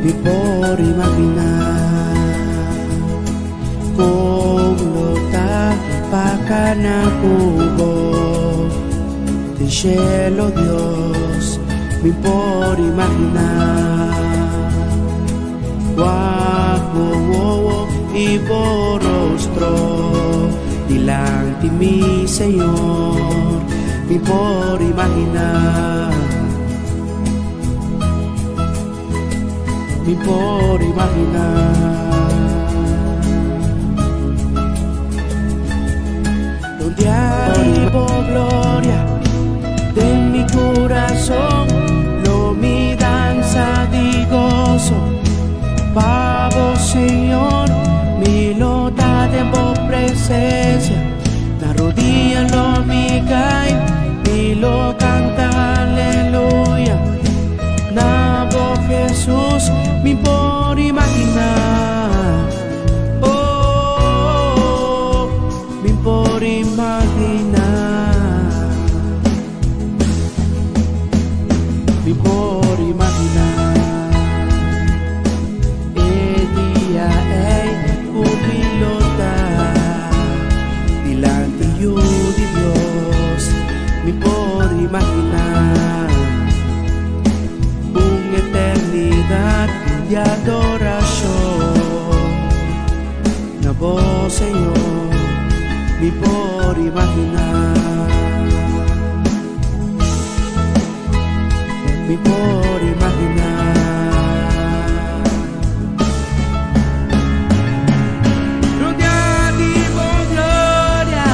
Mi por imaginá kon lo ta pa kana ku bo den shelo, Dios. Mi por imaginá wak bo wowo i bo rostro dilanti mi, Señor. Mi por imaginá. Mi por imaginá. Donde hay bo gloria den mi kurason, lo mi dansa di goso pa bo, Señor. Mi lo ta den bo presensia, na rudia lo mi kai, mi lo kanta aleluya na bo, Jesus. Mi por imaginá. Oh, mi por imaginá. Mi por imaginá. E dia ei ku mi lo ta dilanti Yu di Dios. Mi por imaginá un eternidat di adorashon na bo, Señor. Mi por imaginá. Mi por imaginá. Rodeá di bo gloria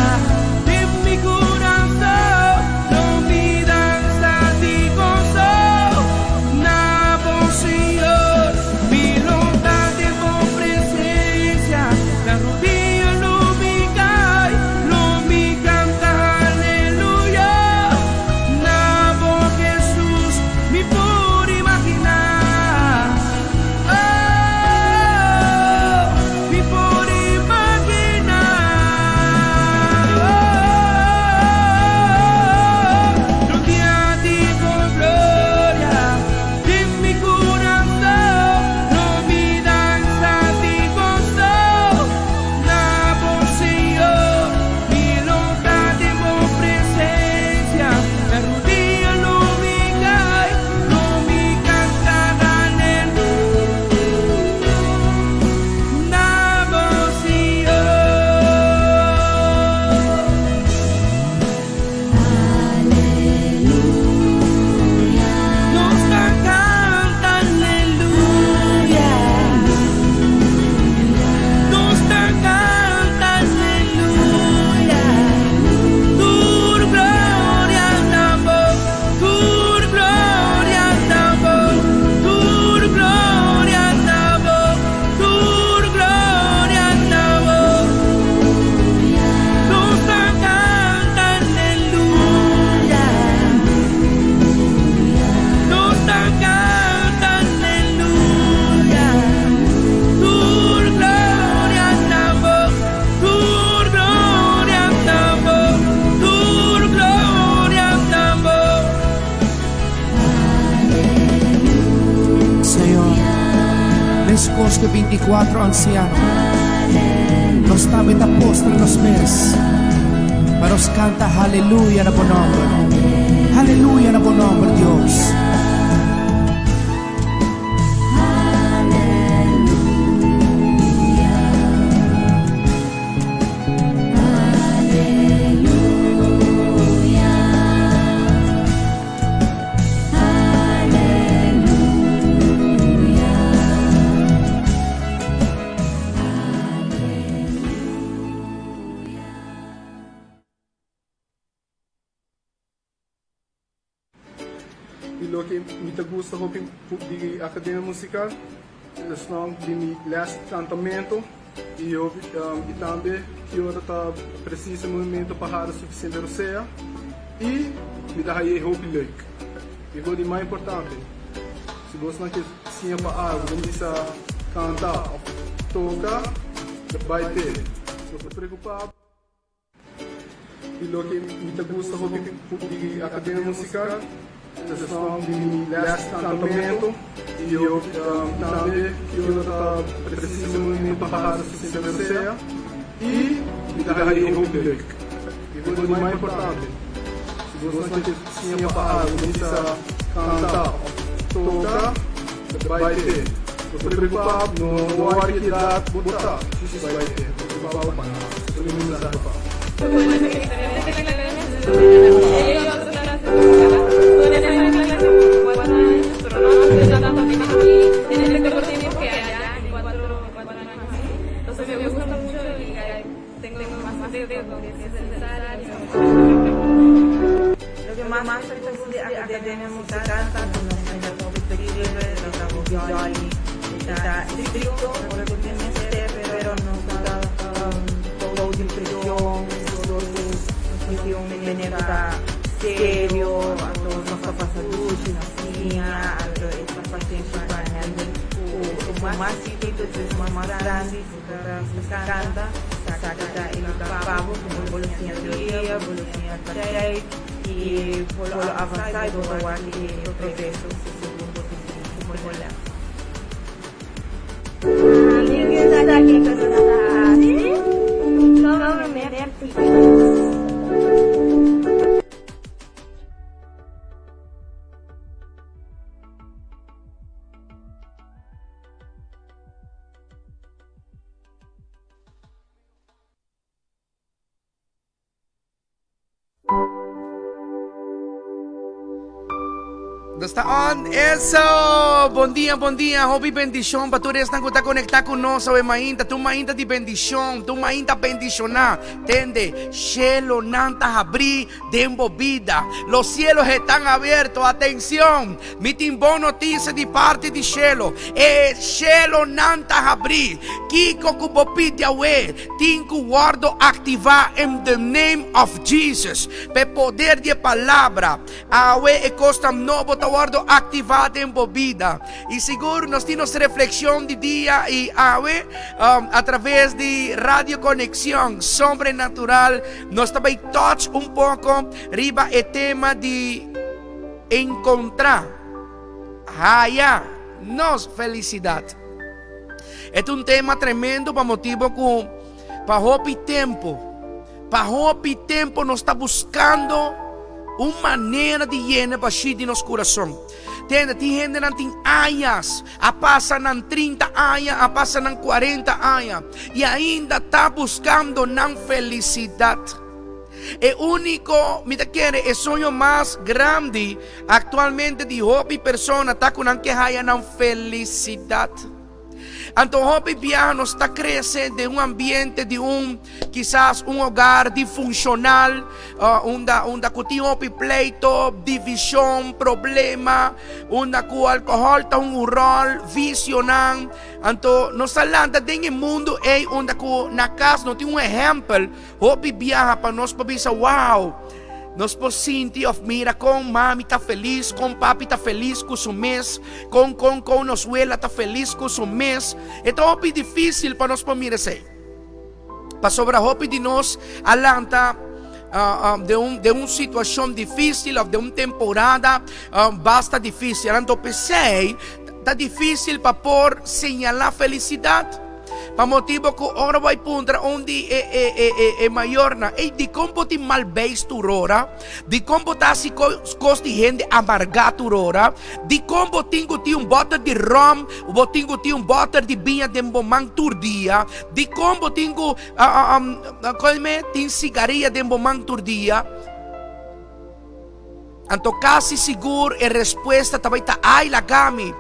den mi kurason, lo mi dansa di goso na bo, Señor. Mi lo ta den bo presensia, na rudia lo mi kai, lo mi kanta aleluya na bo, Jesus. Mi por imaginá. Oh, mi por imaginá. Oh, rodeá di bo gloria den mi kurason, lo mi dansa di goso na bo, Señor. Mi lo ta den bo presensia, na rudia lo mi kai, lo mi kanta aleluya na bo, Señor. Aleluya. Nos ta kanta aleluya. Nos ta kanta aleluya. Tur gloria na bo, tur gloria na bo, tur gloria na bo, tur gloria na bo. Nos ta kanta aleluya. Nos ta kanta aleluya. Tur gloria na bo, tur gloria na bo, tur gloria na bo. Señor, meskos ku 24 ansiano, nos tambe ta postra nos mes pa nos kanta haleluya na bo nòmber. Haleluya na bo nòmber, Dios. Aleluya. Aleluya. Aleluya. Aleluya. I loke mi ta gusta hopi di Akademia Musikal esnan di mi les kantamentu i hopi i tambe ki ora ta presiso e momento pa hara sufisiente rosea i mi ta haye hopi leuk. I bo di mas importante si bosnan ke siña pa algu bo bisa kanta of toka bai p'e no ta preokupa. I loke mi ta gusta hopi di Akademia Musikal. Esnan di mi les cantamento y yo tambe kier ta preciso momento pa haci sesenta y mi ta haci e hopi leuk. Y por di mas importante, si bos nan ke siña pa algo mi sa canta of toca, ta bay te. No ta preocupa, no worry ki edad bo ta, djis bay te. No preocupa pa nada. Esaki mi mensahe pa bo. Nos ta on. Eso! Bon dia, bon dia. Hopi bendicion pa tur esnan ku ta conecta ku nos awe mainta. Tu mainta di bendicion, tu mainta bendiciona. Tende, shelonan ta habri den bo bida. Los cielos están abiertos. Atencion! Mi tin bon noticia di parti di shelo. E shelonan ta habri. Kiko ku bo pidi awe, tin ku wordo activa in the name of Jesus. P'e poder di e palabra, awe e kosnan nobo ta wordo activa den bo bida. I sigur nos tin nos reflexion di dia i awe a traves di Radio Conexion Sobrenatural nos ta bai touch un poco riba e tema di encontra, haya nos felicidad. E ta un tema tremendo pa motibo ku pa hopi tempu, pa hopi tempu nos ta buskando un manera di yena bashí di nos kurason. Tende, tin hendenan tin añas, a pasa nan 30 aña, a pasa nan 40 aña, i ainda ta buskando nan felisidat. E úniko, mi ta kere, e soño mas grandi aktualmente di hopi persona ta ku nan ke haya nan felisidat. Anto hopi biaha nos ta krese den un ambiente di un, kisas un hogar disfunshonal, unda unda ku tin hopi pleito, divishon, problema, unda ku alkohòl ta un ròl, visionan. Anto nos ta lanta den e mundu ei unda ku na kas no tin un ehèmpel Hopi biaha pa nos por bisa, Wow! Nos por sinti of mira kon mami ta felis, kon papi ta felis ku su mes, kon kon kon nos wela ta felis ku su mes. E ta hopi difísil pa nos por mira esei. Pasobra hopi di nos a lanta den un den un situashon difísil of den un temporada basta difísil. Anto p'esei ta difísil pa por señalá felisidat. Pa motibo ku ora bo a puntra un di e e e e e mayornan, ey dikon bo tin mal beis tur ora? Dikon bo ta hasi kos di hende amargá tur ora? Dikon bo tin ku tin un bòter di ròm, bo tin ku tin un bòter di biña den bo man tur dia? Dikon bo tin ku tin sigaria den bo man tur dia? Anto kasi sigur e respuesta ta bai ta, Ai, laga mi.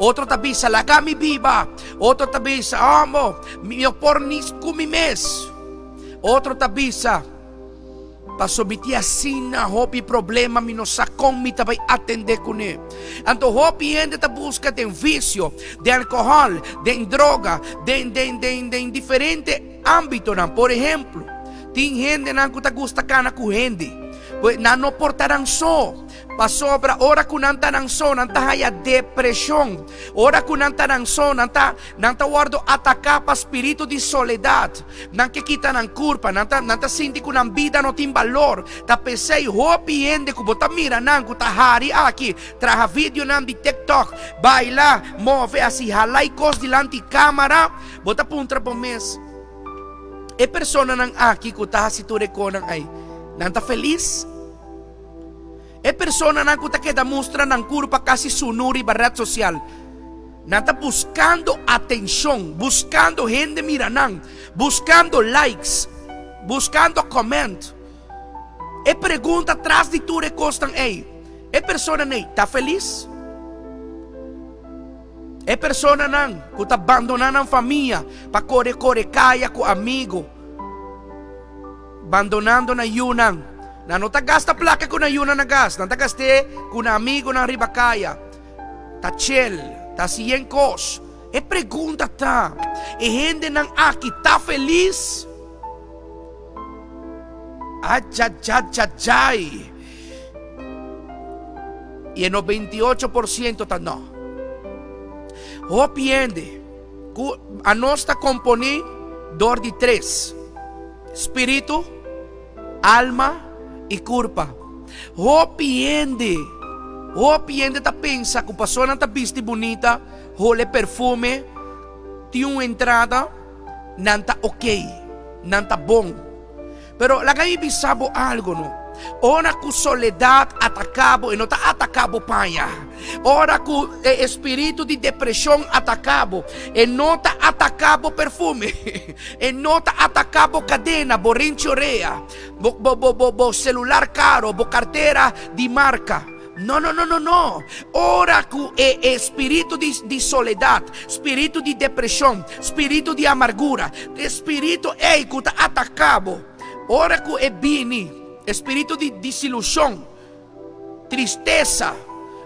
Otro ta bisa, Laga mi biba. Otro ta bisa, Omo, mi no por ni ku mi mes. Otro ta bisa, Paso mi tin asina hopi problema, mi no sa kon mi ta bai atendé kuné. Anto hopi hende ta buska den visio, den alkohòl, den droga, den den den den diferente ámbitonan. Por ehemplo, tin hendenan ku ta gusta kana ku hende. Pues nan no por ta nan so. Pasobra ora ku nan ta nan so, nan ta haya depreshon. Ora ku nan ta nan so, nan ta nan ta wòrdu ataká pa spiritu di soledat. Nan ke kita nan kurpa, nan ta nan ta sinti ku nan bida no tin balor. Ta p'esei hopi hende ku bo ta mira nan ku ta hari aki, traha videonan di TikTok, baila, move, hasi halai kos dilanti kámara, bo ta puntra bo mes, E personanan aki ku ta hasi tur e konan ei, nan ta felis? E personanan ku ta keda mustra nan kurpa kasi sunu riba ret sosial, nan ta buskando atenshon, buskando hende mira nan, buskando likes, buskando comment. E pregunta tras di tur e kosnan ei, e personanan ei ta felis? E personanan ku ta bandoná nan famia pa kore kore kaya ku amigu, bandonando nan yunan. Nan no ta gasta plaka ku nan yunan a gasta, nan ta gast'é ku nan amigunan riba kaya. Ta chel, ta hasi yen kos. E pregunta ta, e hendenan aki ta felis? Ajajajajai! I e 98 por siento ta no. Hopi hende ku anos ta komponí dor di tres, spiritu, alma i kurpa. Hopi hende, hopi hende ta pensa ku pasobra nan ta bisti bunita, hole perfume, tin un entrada, nan ta okey, nan ta bon. Pero laga mi bisa bo algo no. Ora ku soledat ataká bo, e no ta ataká bo paña. Ora ku e espiritu di depreshon ataká bo, e no ta ataká bo perfume. E no ta ataká bo kadena, bo rinchi orea, bo, bo, bo, bo, bo selular karo, bo kartera di marka. No, no, no, no, no. Ora ku e espiritu di, di soledat, spiritu di depreshon, spiritu di amargura, e spiritu ei ku ta ataká bo, ora ku e bini, e spiritu di disilushon, tristesa,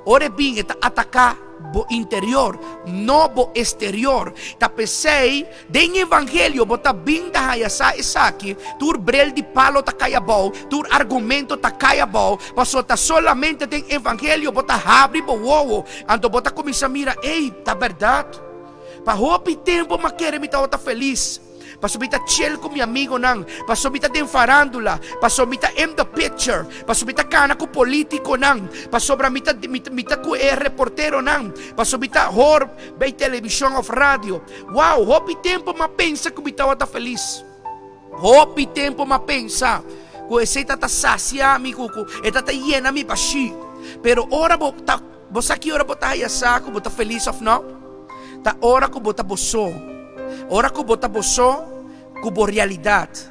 ora e bini e ta ataká bo interior, no bo esterior. Ta p'esei Den evangelio bo ta bin ta haya sa esaki, tur brel di palo ta kai abou, tur argumento ta kai abou, pasobra ta solamente den evangelio bo ta habri bo wowo, anto bo ta kuminsá mira, ey, ta bèrdat. Pa hopi tempu m'a kere mi tabata felis, pasobra mi ta chill ku mi amigonan, pasobra mi ta den farándula, pasobra mi ta in the picture, pasobra mi ta kana ku politikonan, pasobra mi ta mi ta ku e reporteronan, pasobra mi ta hoor bei televishon òf radio. Wow, hopi tempu m'a pensa ku mi tabata felis. Hopi tempu m'a pensa ku esei ta ta sasia mi, ku ku e ta ta yena mi bashí. Pero ora bo ta, bo sa ki ora bo ta haya sa ku bo ta felis òf nò? Ta ora ku bo ta bo so. Ora ku bo ta bo so ku bo realidat.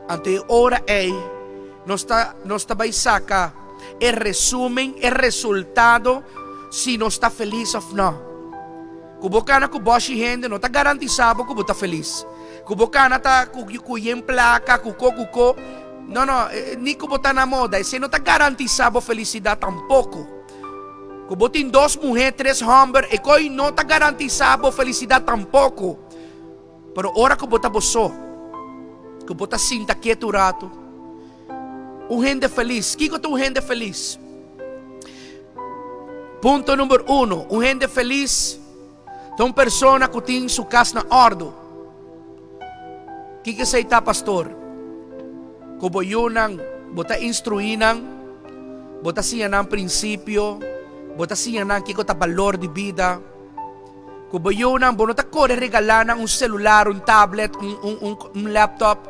Anto e ora ei nos ta nos ta bai saka e resumen, e resultado si nos ta felis of no. Ku bo kana ku boshi hende no ta garantisa bo ku bo ta felis. Ku bo kana ta ku ku yen plaka, ku ko ku ko, no no, ni ku bo ta na moda, esei no ta garantisa bo felisidat tampoko. Ku bo tin dos muhé, tres hòmber, e koi no ta garantisa bo felisidat tampoko. Pero ora ku bo ta bo so, ku bo ta sinta ketu un ratu, un hende felis, kiko ta un hende felis? Punto number uno, un hende felis ta un persona ku tin su kas na òrdu. Kiko esei ta, pastor? Ku bo yunan, bo ta instruí nan, bo ta siña nan prinsipio, bo ta siña nan kiko ta balor di bida. Ku bo yunan bo no ta kore regalá nan un selular, un tablet, un un un un laptop.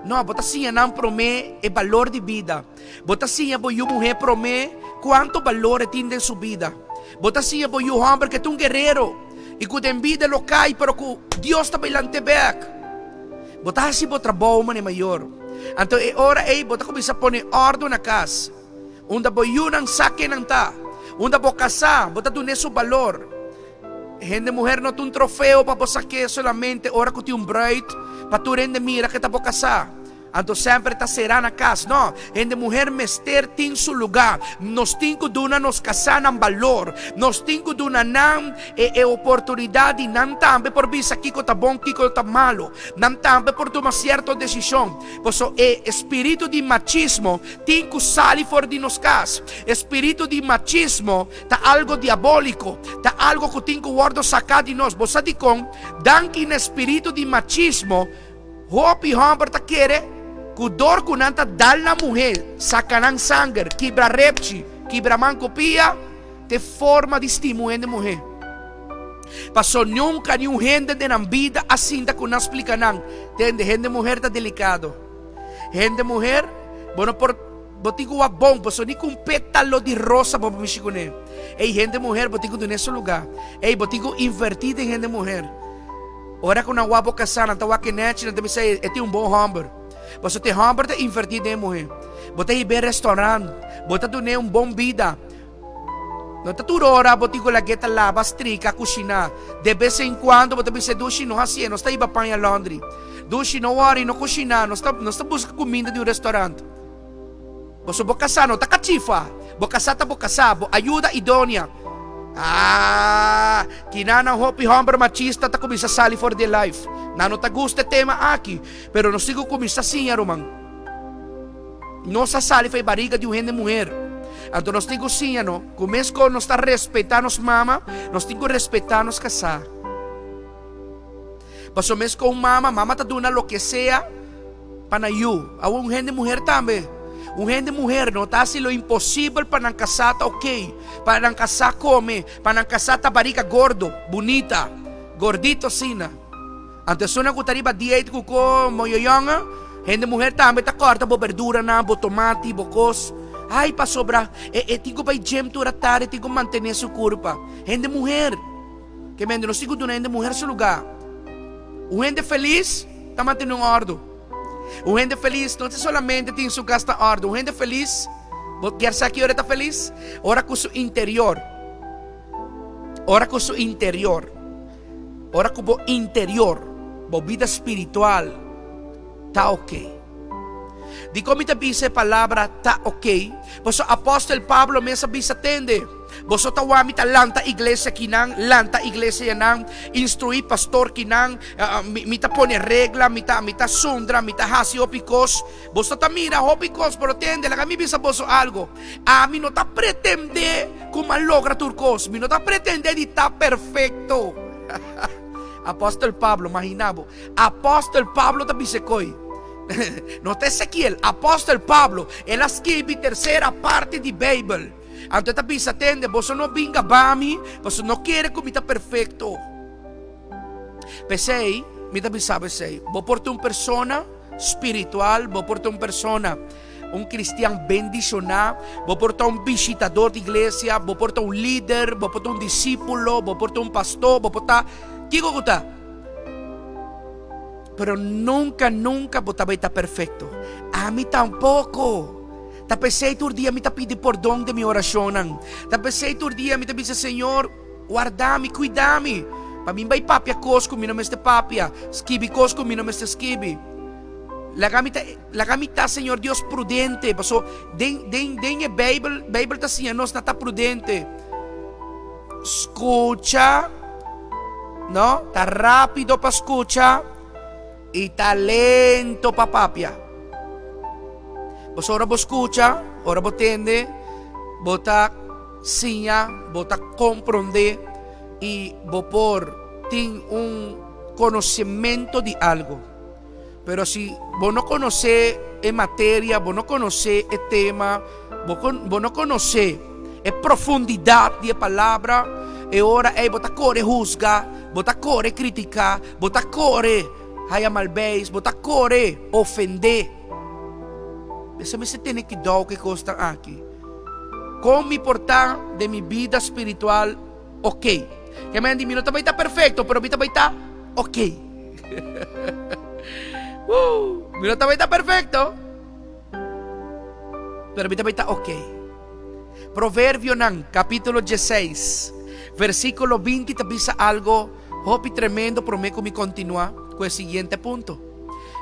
No, bo ta siña nan promé e balor di bida. Bo ta siña bo yu muhé promé kuantu balor e tin den su bida. Bo ta siña bo yu hòmber ku e ta un guerero i ku den bida lo kai pero ku Dios ta bai lant'é bèk. Bo ta hasi bo trabou manera mayor. Anto e ora ei bo ta kuminsá pone òrdu na kas. Unda bo yunan sa ken nan ta. Unda bo kasá, bo ta dun'é su balor. Hende muher no ta un trofeo pa bo sak'é solamente ora ku tin un bruid pa tur hende mira ke ta bo kasá. Anto semper ta será na kas. No, hende muher mester tin su lugá. Nos tin ku duna nos kasánan balor. Nos tin ku duna nan e e oportunidat di nan tambe por bisa kiko ta bon, kiko ta malu. Nan tambe por tuma sierto desishon. Pasobra e spiritu di machismo tin ku sali for di nos kas. E spiritu di machismo ta algo diabóliko, ta algo ku tin ku wòrdu saká di nos. Bo sa dikon? Danki na e spiritu di machismo, hopi hòmber ta kere ku dor ku nan ta dal nan muhé, saka nan sanger, kibra repchi, kibra man ku pia, ta e forma di stima un hende muhé. Paso nunka niun hende den nan bida a sinta ku nan splika nan, Tende, hende muher ta delikado. Hende muher, bo no por, bo tin ku wak bon, paso ni ku un pétalo di rosa bo por mishi kuné. Ey, hende muher, bo tin ku dun'é su lugá. Ey, bo tin ku invertí den hende muher. Ora ku nan wak bo kasá, nan ta wak e nèchi, nan ta bisa, e tin un bon hòmber. Pasobra te hòmber ta invertí den e muhé. Bo ta hib'é restaurant, bo ta dun'é un bon bida. No ta tur ora bo tin ku lag'é ta laba, strika, kushiná. De bes en kuando bo ta bisa, Dushi, no hasié, nos ta hiba paña laundry. Dushi, no wòri, no kushiná, nos ta nos ta buska kuminda di un restaurant. Pasobra bo kasá no ta kachifa, bo kasá ta bo kasá, bo ayuda idónea. Ah, kina nan hopi hòmber machista ta kuminsá sali for di e life. Nan no ta gusta e tema aki, pero nos tin ku kuminsá siña, ruman. Nos a sali for e bariga di un hende muher. Anto nos tin ku siña no, ku meskos nos ta respetá nos mama, nos tin ku respetá nos kasá. Pasobra meskos un mama, mama ta duna loke sea pa nan yu. Awe un hende muher tambe. Un hende muher no ta hasi lo imposibel pa nan kasá ta ok, pa nan kasá kome, pa nan kasá ta barika gordo, bunita, gordito asina. Anto esunnan ku ta riba diet ku ko moyoyonga, hende muher tambe ta kòrta bo berduranan, bo tomati, bo kos. Ai pasobra e e tin ku bai gym tur atardi, tin ku mantené su kurpa. Hende muher. Ke mende nos tin ku duna hende muher su lugá. Un hende felis ta mantené un òrdu. Un hende felis no ta solamente tin su kas na òrdu. Un hende felis, bo kier sa ki ora e ta felis? Ora ku su interior, ora ku su interior, ora ku bo interior, bo bida spiritual ta oke. Dikon mi ta bisa e palabra ta oke? Pasobra apòstel Pablo mes a bisa, Tende, boso ta wak mi ta lanta iglesia kinan, lanta iglesia yanan, instruí pastor kinan, mi ta pone regla, mi ta mi ta sundra, mi ta hasi hopi kos. Boso ta mira hopi kos, pero tende, laga mi bisa boso algo, ami no ta pretendé ku mi a logra tur kos, mi no ta pretendé di ta perfekto. Apòstel Pablo, magina bo, apòstel Pablo ta bisa e koi. No ta Ezekiel, apòstel Pablo, el a skirbi tersera parti di Beibel. Anto e ta bisa, Tende, boso no bin gaba mi, pasobra no kere ku mi ta perfekto. P'esei, mi ta bisa bo esei, bo por ta un persona spiritual, bo por ta un persona, un kristian bendishoná, bo por ta un bishitador di iglesia, bo por ta un lider, bo por ta un disípulo, bo por ta un pastor, bo por ta kiko ku ta. Pero nunca, nunca bo ta bay ta perfecto. Ami tampoco. Ta pesey tur dia mi ta pidi pordon den mi oracionnan. Ta pesey tur dia mi ta bisa, Señor, warda mi, cuida mi, pa mi bay papia cos cu mi no mester papia, skibi cos cu mi no mester skibi. Laga mi ta, laga mi ta, Señor Dios, prudente, paso den, den, den e Bijbel, Bijbel ta siña nos na ta prudente. Skucha, no? Ta rápido pa skucha i ta lento pa papia. Pasobra ora bo skucha, ora bo tende, bo ta siña, bo ta komprondé i bo por tin un konosementu di algu. Pero si bo no konosé e materia, bo no konosé e tema, bo bo no konosé e profundidat di e palabra, e ora ei bo ta kore husga, bo ta kore kritiká, bo ta kore haya malbeis, bo ta kore ofendé. Mester mester tene kidou ku e kosnan aki. Kon mi por ta den mi bida spiritual ok? Ke men di mi no ta bai ta perfekto, pero mi ta bai ta ok. Mi no ta bai ta perfekto, pero mi ta bai ta ok. Proverbionan kapítulo dieseis, versíkulo binti ta bisa algo hopi tremendo promé ku mi kontinuá ku e siguiente punto.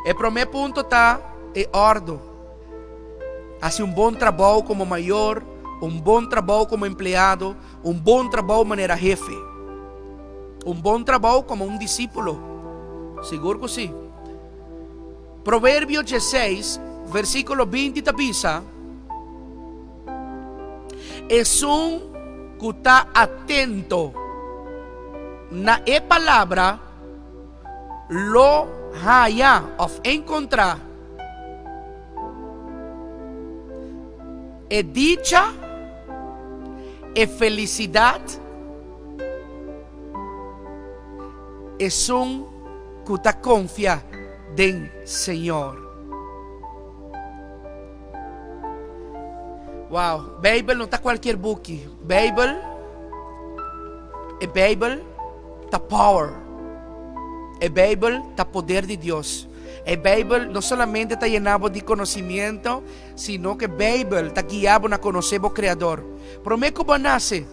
E promé punto ta. e òrdu. Hasi un bon trabou komo mayor, un bon trabou komo empleado, un bon trabou manera hefe. Un bon trabou komo un disípulo. Sigur ku sí. Proverbio dieseis, versíkulo binti ta bisa, Esun ku ta atento na e palabra lo haya òf enkontrá e dicha, e felisidat, esun ku ta konfia den Señor. Wow, Bijbel no ta cualkier buki. Bijbel, e Bijbel ta power. E Bijbel ta poder di Dios. E Bijbel no solamente ta yena bo di conocimiento, sino que Bijbel ta guia bo na conoce bo Creador. Prome cu bo a nace,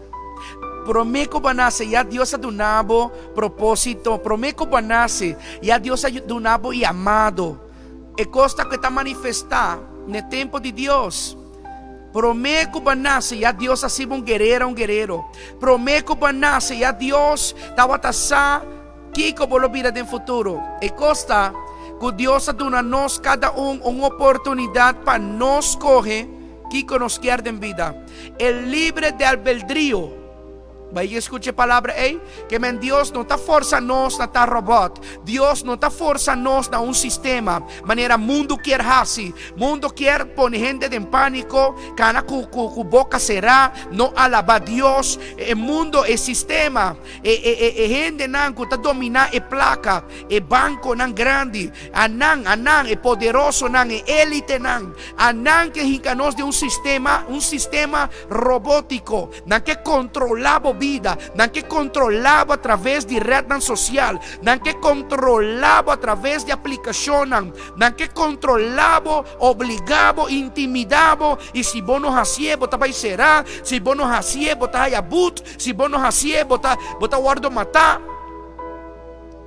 prome cu bo a nace ya Dios a duna bo proposito. Prome cu bo a nace ya Dios a duna bo yamado. E kos ta ku e ta manifestá n'e tempu di Dios. Promé ku bo a nase, ya Dios a hasibo un guerera, un guerero. Promé ku bo a nase, ya Dios tabata sa kiko bo lo bira den futuro. E kos ta ku Dios a duna nos kada un un oportunidat pa nos skohe kiko nos kier den bida. E libre de albeldrio. Bai skucha e palabra ei? Ke men Dios no ta forsa nos na ta robot. Dios no ta forsa nos na un sistema manera mundu kier hasi. Mundu kier pone hende den paniko, kana ku ku ku boka será, no alabá Dios. E mundo, e sistema, e e e e hendenan ku ta dominá e plaka, e bankonan grandi, anan, anan, e poderosonan, e elitenan, anan ke hinka nos den un sistema, un sistema robótiko. Nan ke kontrolá bo bida. Nan ke kontrolá bo atraves di retnan sosial. Nan ke kontrolá bo atraves di aplikashonnan. Nan ke kontrolá bo, obligá bo, intimidá bo, i si bo no hasié bo ta bai será, si bo no hasié bo ta haya but, si bo no hasié bo ta bo ta wòrdu matá.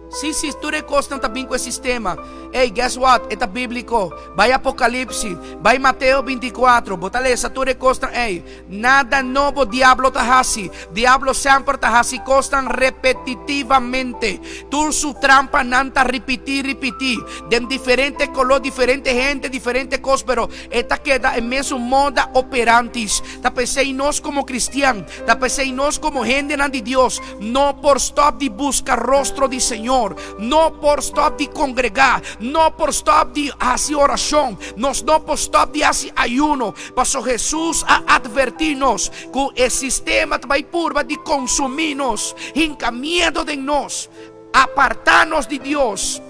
Sí, sí, tur e kosnan ta bin ku e sistema. Ey, guess what? E ta bíbliko. Bai Apokalipsi, bai Mateo 24, bo ta lesa tur e kosnan ey. Nada nobo diablo ta hasi. Diablo semper ta hasi kosnan repetitivamente. Tur su trampanan ta ripití, ripití. Den diferente koló, diferente hende, diferente kos, pero e ta keda e mesun moda operantis. Ta p'esei nos komo kristian, ta p'esei nos komo hendenan di Dios, No por stop di buska rostro di Señor, no por stop di kongregá, no por stop di hasi orashon, nos no por stop di hasi ayuno, paso Hesus a atvertí nos ku e sistema ta bai purba di konsumí nos, hinka miedu den nos, apartá nos di Dios,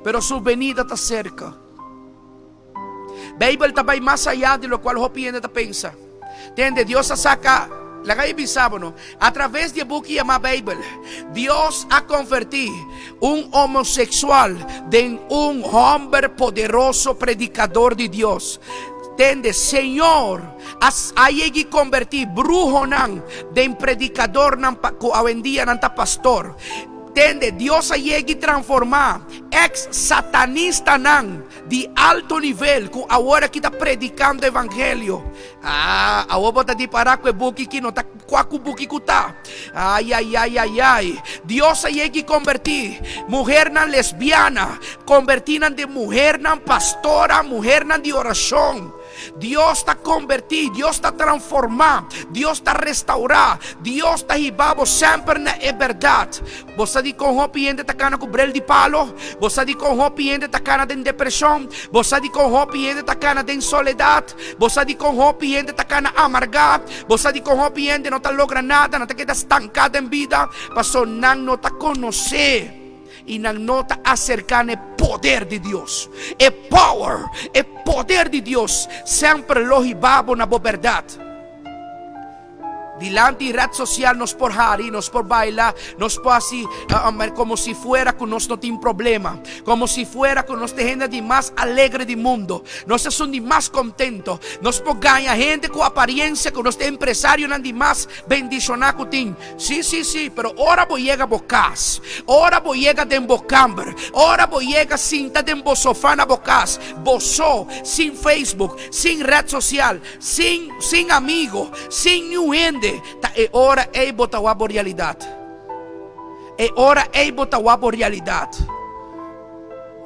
pero su benida ta serka. Beibel ta bai mas ayá di lokual hopi hende ta pensa. Tende, Dios a saka, laga e bisa bo no, atraves di e buki yamá Beibel, Dios a konvertí un homoseksual den un hòmber poderoso predikador di Dios. Tende, Señor a a yegi konvertí bruhonan den predikadornan pa ku awendia nan ta pastor. Tende, Dios a yegi transformá eks satanistanan Di alto nivel ku awor aki ta predikando evangelio. Ah, awor bo ta di para ku e buki ki no ta kua ku buki ku ta. Ay, ay, ay, ay, ay. Dios a yega i kombertí muhernan lesbiana, kombertí nan den muhernan pastora, muhernan di orashon. Dios ta kombertí, Dios ta transformá, Dios ta restaurá, Dios ta hiba bo semper na e bèrdat. Bo sa dikon hopi hende ta kana ku brel di palo? Bo sa dikon hopi hende ta kana den depreshon? Bo sa dikon hopi hende ta kana den soledat? Bo sa dikon hopi hende ta kana amargá? Bo sa dikon hopi hende no ta logra nada, nan ta keda stanká den bida? Pasobra nan no ta konosé i nan no ta aserká na e poder di Dios. E power, e poder di Dios semper lo hiba bo na bo bèrdat. Dilanti red social nos por hari, nos por baila, nos por hasi como si fuera cu nos no tin problema, como si fuera cu nos ta e hende di mas alegre di mundo, nos ta esun di mas contento, nos por gaña hende cu apariencia cu nos ta e empresarionan di mas bendiciona cu tin. Sí, sí, sí, pero ora bo yega bo cas, ora bo yega den bo kamber, ora bo yega sinta den bo sofa na bo cas, bo so, sin Facebook, sin red social, sin, sin amigo, sin niun hende, ta e ora ei bo ta wak bo realidad. E ora ei bo ta wak bo realidad.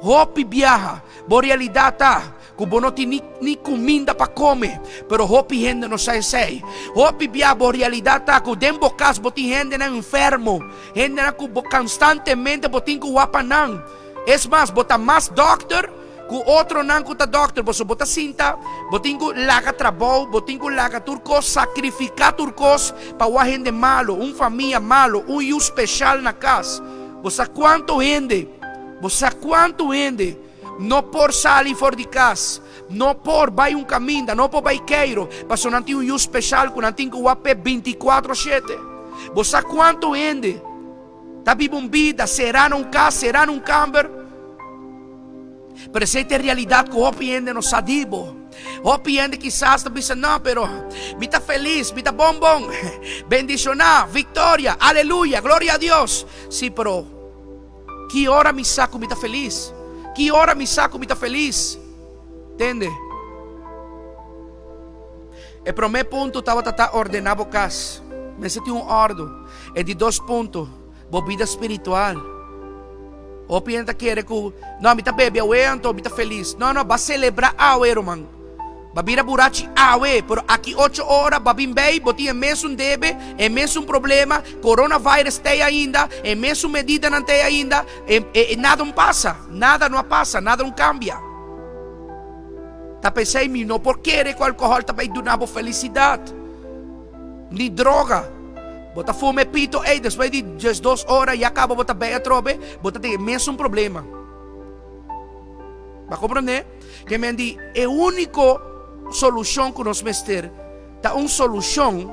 Hopi biaha, bo realidad ta Ku bo no tin ni ni kuminda pa kome, pero hopi hende no sa esei. Hopi bia bo realidat ta ku den bo kas bo tin hendenan enfermo, hendenan ku bo konstantemente bo tin ku wak pa nan. Es mas, bo ta mas dòkter ku otronan ku ta dòkter, pasobra bo ta sinta, bo tin ku laga trabou, bo tin ku laga tur kos, sakrifiká tur kos pa wak hende malu, un famia malu, un yu speshal na kas. Bo sa kuantu hende, bo sa kuantu hende. No por sali for di kas, no por bai un kaminda, no por bai keiro, pasobra nan tin un yu speshal ku nan tin ku wak p'e bintikuatro shete. Bo sa kuantu hende ta biba un bida será na un kas, será na un kamber? Pero esei ta e realidat ku hopi hende no sa di bo. Hopi hende kisas ta bisa, No, pero mi ta felis, mi ta bon bon, bendishoná, viktoria, aleluya, gloria a Dios. Sí, pero Ki ora mi sa ku mi ta felis? Ki ora mi sa ku mi ta felis? Tende. E promé punto tabata ta ordená bo kas. Mester tin un òrdu. E di dos punto, bo bida spiritual. Hopi hende ta kere ku, no, mi ta bebe awe anto mi ta felis. No, no, bo a selebrá awe, ruman. Ba bira burachi awe, pero aki ocho ora ba bin bay, bo tin e mesun debe, e mesun problema, coronavirus t'ey ainda, e mesun medidanan t'ey ainda, e, e, nada un pasa, nada no a pasa, nada un cambia. Ta p'esey mi no por kere cu alcohol ta bay duna bo felicidad, ni droga. Bo ta fuma e pito ey, despues di diesdos ora ya caba bo ta bay atrobe, bo ta tin e mesun problema. Bo a comprende? Ke men di e úniko solushon ku nos mester ta un solushon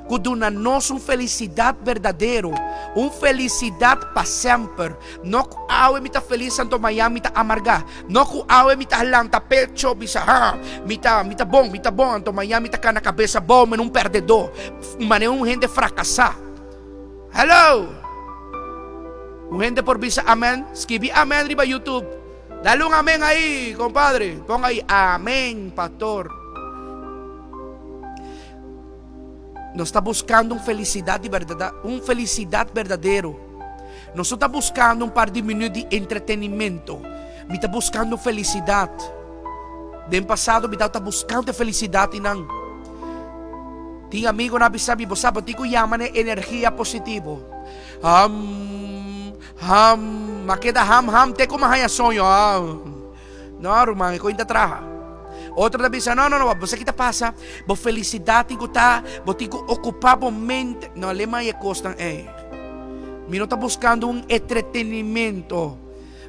ku duna nos un felisidat berdadero, un felisidat pa semper. No ku awe mi ta felis anto mañan mi ta amargá. No ku awe mi ta lanta pecho bisa ha, mi ta mi ta bon, mi ta bon anto mañan mi ta kana kabes abou manera un pèrdedó, manera un hende frakasá. Hello! Un hende por bisa amen? Skibi amen riba YouTube. Dale un amén ahí, compadre. Ponga ahí, amén, pastor. Nos ta buscando un felicidad di verdad, un felicidad verdadero. Nos no ta buscando un par di minuut di entretenimento. Mi ta buscando felicidad. Den pasado mi ta buscando felicidad y nan. Tin amigo na bisa mi, bo sa, bo tin ku yama ne energia positivo. Ham, Ham, m'a keda ham ham te ku m'a haña soño. Ham. No, ruman, e koin ta traha. Otro ta bisa, no, no, no, bo sa ki ta pasa? Bo felisidat tin ku ta, bo tin ku okupá bo mente. No, lema e kosnan ei. Mi no ta buskando un entretenimento.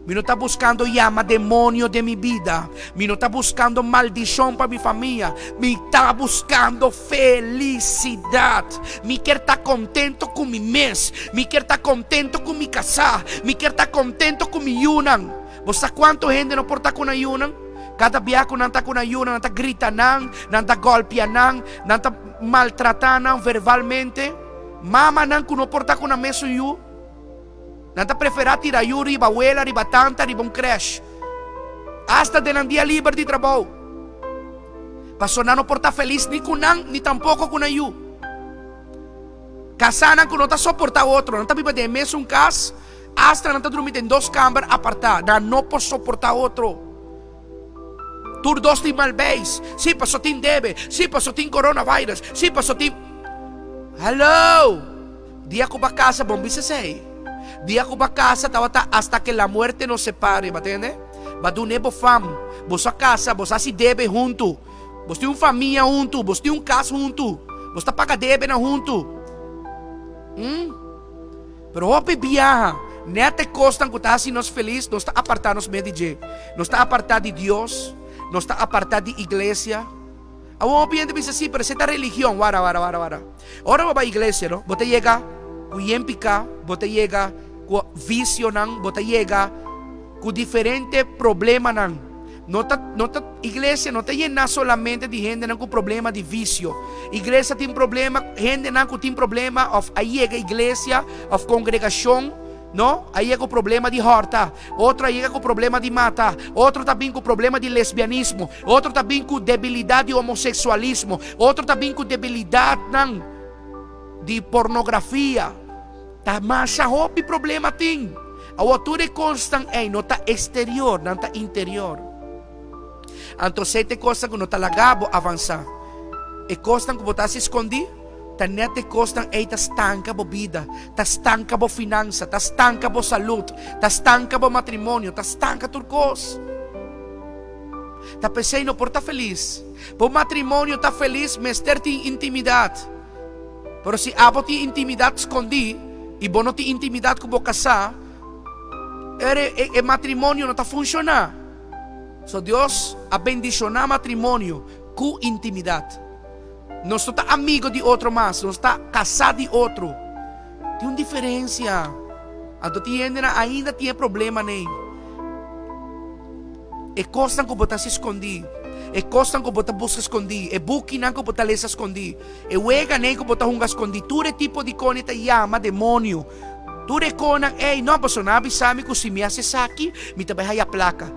Mi no ta buskando yama demonio den mi bida. Mi no ta buskando maldishon pa mi famia. Mi ta buskando felisidat. Mi kier ta kontento ku mi mes. Mi kier ta kontento ku mi kasá. Mi kier ta kontento ku mi yunan. Bo sa kuantu hende no por ta ku nan yunan? Kada bia ku nan ta ku nan yunan, nan ta grita nan, nan ta gòlpia nan, nan ta maltratá nan verbalmente. Mamanan ku no por ta ku nan mesun yu. Nan ta preferá tira yu riba wela, riba tanta, riba un crèsh. Asta den nan dia liber di trabou. Paso nan no por ta felis ni ku nan, ni tampoko ku nan yu. Kasánan ku no ta soportá otro, nan ta biba den e mesun kas, asta nan ta drumi den dos kamber apartá. Nan no por soportá otro. Tur dos tin mal beis. Sí, paso tin debe. Sí, paso tin coronavirus. Sí, paso tin. Hello! Dia ku ba kasa, bon bisa esei. Dia ku ba kasa tabata hasta ke la muerte nos separe, ba tende? Ba dun'é bo fam. Boso a kasa, boso a hasi debe huntu. Boso tin un famia huntu, boso tin un kas huntu. Boso ta paga debenan huntu. Hm? Pero hopi biaha, nèt e kosnan ku ta hasi nos felis, nos ta apartá nos mes di dje. Nos ta apartá di Dios, nos ta apartá di iglesia. Awor hopi hende bisa si, pero esei ta religion. Wara, wara, wara, wara. Ora bo bai iglesia, no, bo ta yega ku yen piká, bo ta yega ku visionan, bo ta yega ku diferente problemanan. No ta, no ta, iglesia no ta yená solamente di hendenan ku problema di visio. Iglesia tin problema, hendenan ku tin problema òf a yega iglesia òf kongregashon, no, a yega ku problema di hòrta, otro a yega ku problema di mata, otro ta bin ku problema di lesbianismo, otro ta bin ku debilidat di homoseksualismo, otro ta bin ku debilidatnan di pornografia. Ta masha hopi problema tin. Awor tur e kosnan ei no ta eksterior, nan ta interior. Anto esei ta e kosnan ku no ta laga bo avansá. E kosnan ku bo ta hasi skondí, ta nèt e kosnan ei ta stanka bo bida, ta stanka bo finansa, ta stanka bo salud, ta stanka bo matrimonio, ta stanka tur kos. Ta p'esei no por ta felis. Pa un matrimonio ta felis mester tin intimidat. Pero si abo tin intimidat skondí i bo no tin intimidat ku bo kasá, ere e matrimonio no ta funshoná. So Dios a bendishoná matrimonio ku intimidat. Nos no ta amigo di otro mas, nos ta kasá di otro. Tin un diferensia. Anto tin hendenan ainda tin e problema nei. E kosnan ku bo ta hasi skondí, e kosnan ku bo ta buska skondí, e bukinan ku bo ta lesa skondí, e weganan ku bo ta hunga skondí, tur e tipo di kos ta yama demonio. Tur e kosnan ei, no, pasobra nan a bisa mi ku si mi hasi esaki, mi ta bai haya plaka.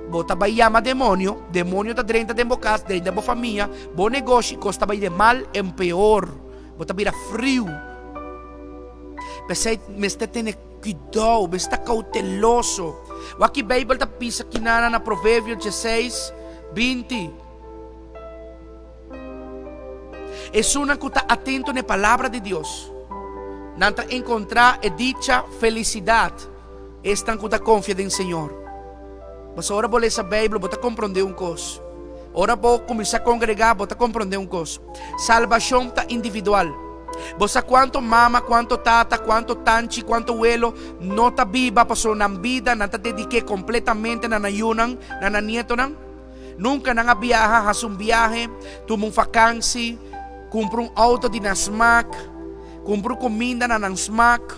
Bo ta bai yama demonio, demonio ta drenta den bo kas, drenta bo famia, bo negoshi, kos ta bai de mal en peor. Bo ta bira friu. P'esei mester tene. Kuidou, mester ta kouteloso. Wak ki Beibel ta bisa kinana na Proverbio dieseis, 20. Esunnan ku ta atento na e palabra di Dios, nan ta enkontrá e dicha felisidat, esnan ku ta konfia den Señor. Pasobra ora bo lesa Beibel, bo ta komprondé un kos. Ora bo kuminsá kongregá, bo ta komprondé un kos. Salbashon ta individual. Bo sa kuantu mama, kuantu tata, kuantu tanchi, kuantu welo no ta biba pasobra nan bida nan ta dedik'é kompletamente na nan yunan, na nan nietonan? Nunka nan a biaha, hasi un biahe, tuma un fakansi, kumpra un outo di nan smak, kumpra un kuminda na nan smak,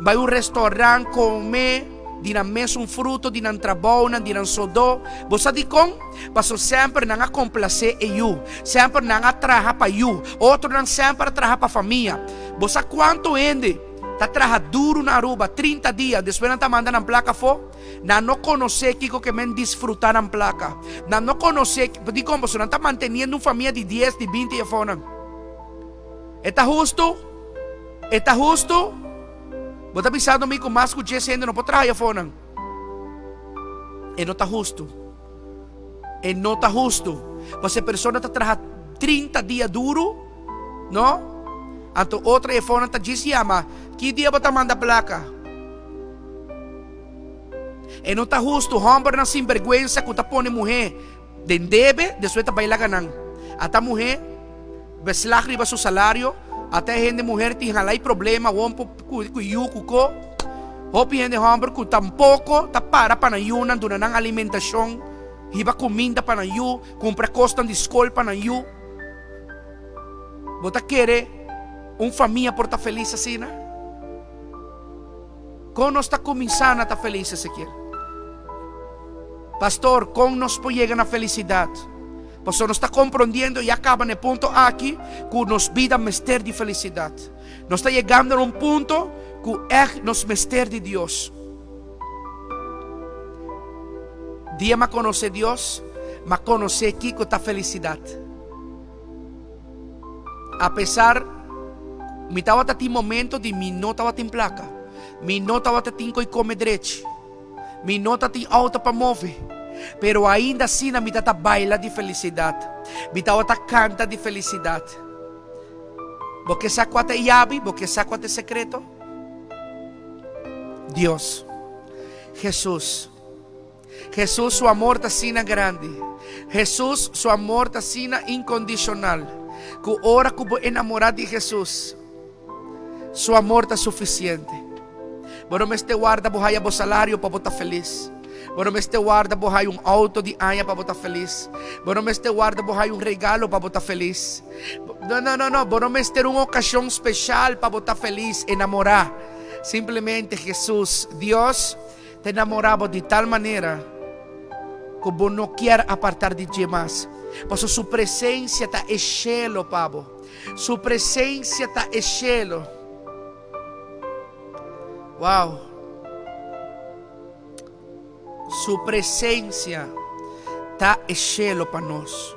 bai un restaurant kome di nan mesun fruto di nan trabounan, di nan sodó. Bo sa dikon? Pasobra semper nan a komplasé e yu, semper nan a traha pa yu, otronan semper a traha pa famia. Bo sa kuantu hende ta traha duru na Aruba 30 dia, despues nan ta manda nan plaka afó? Nan no konosé kiko ke men disfrutá nan plaka. Nan no konosé, dikon? Pasobra nan ta manteniendo un famia di dies, di binti afónan. E ta hustu? E ta hustu? Bo ta bisando mi ku mas ku djes hende no por traha e afonan? E no ta hustu. E no ta hustu. Pasobra e persona ta traha 30 dia duru, no? Anto otro e afonan ta djis yama, ki dia bo ta manda plaka? E no ta hustu. Hòmbernan sinbergwensa ku ta pone muhé Den debe, despues ta bai laga nan. Ata muher beslag riba su salario, ata e hende muher tin halai problema won por ku yu ku ko. Hopi hende homber ku tampoko ta para pa nan yunan, duna nan alimentashon, hiba kuminda pa nan yu, kumpra kosnan di skol pa nan yu. Bo ta kere un famia por ta felis asina? Kon nos ta kuminsá na ta felis, Ezekiel? Pastor, kon nos por yega na felisidat? Pasobra nos ta komprondiendo i a kaba na e punto aki ku nos bida mester di felisidat. Nos ta yegando na un punto ku ègt nos mester di Dios. Dia m'a konosé Dios, m'a konosé kiko ta felisidat. Apesar mi tabata tin momento di mi no tabatin plaka, mi no tabata tin koi kome drechi, mi no ta tin outo pa move, pero ainda asina mi ta ta baila di felisidat, mi tabata kanta di felisidat. Bo ke sa kua ta e yabi? Bo ke sa kua ta e sekreto? Dios, Hesus. Hesus su amor ta asina grandi. Hesus su amor ta asina inkondishonal ku ora ku bo enamorá di Hesus, su amor ta sufisiente. Bo no mester warda bo haya bo salario pa bo ta felis. Bo no mester warda bo haya un auto di aña pa bo ta felis. Bo no mester warda bo haya un regalo pa bo ta felis. No, no, no, no. Bo no mester un ocasion special pa bo ta felis, enamorá. Simplemente Jesus, Dios, ta enamorá bo di tal manera cu bo no kier apartar di dje mas. Pasobra su presencia ta e shelo pa bo. Su presencia ta e shelo. Wow. Su presencia ta e shelo pa nos.